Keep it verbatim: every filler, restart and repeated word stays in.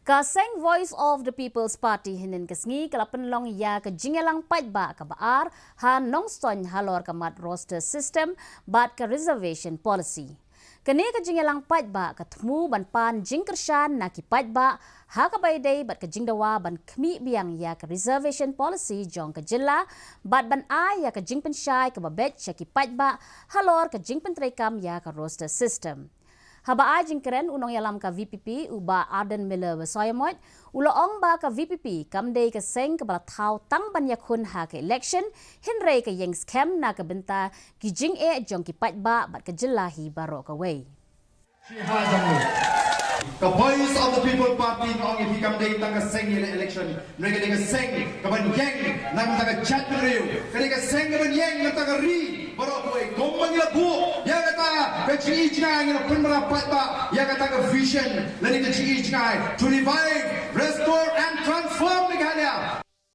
Ka seng Voice of the People's Party hynnin ka sngi ka la pynlong ïa ka jingïalang paidbah kaba ar ha Nongstoiñ halor ka mat roster system bad ka reservation policy. Kane ka jingïalang paidbah ka thmu ban pan jingkyrshan na ki paidbah ha kaba ïadei bad ka jingdawa ban khmih biang ïa ka reservation policy jong ka jylla bad ban ai ïa ka jingpynshai kaba beit sha ki paidbah halor ka jingpyntreikam ïa ka roster system. Haba ai jingkren u nongïalam ka VPP u Bah Ardent Miller Basaiawmoit u la ong ba ka VPP kam dei ka seng kaba la thaw tang ban ïakhun ha ka election, hynrei ka ïeng skhem na ka bynta ki jingeh jong ki paidbah bad ka jylla hi baroh kawei. Ka Voice of the People Party nga ong ïa phi kam dei tang ka seng ïaleh election. Hynrei ka dei ka seng kaban ïeng na ka bynta ka jaitbynriew. Ka dei ka seng kaban ïeng na ka bynta ka ri baroh kawei. Kumba ngi la buh ïa kata ka jingïohi jngai, ngi la pynbna paidbah ïa kata ka vision lane ka jingïohi jngai to revive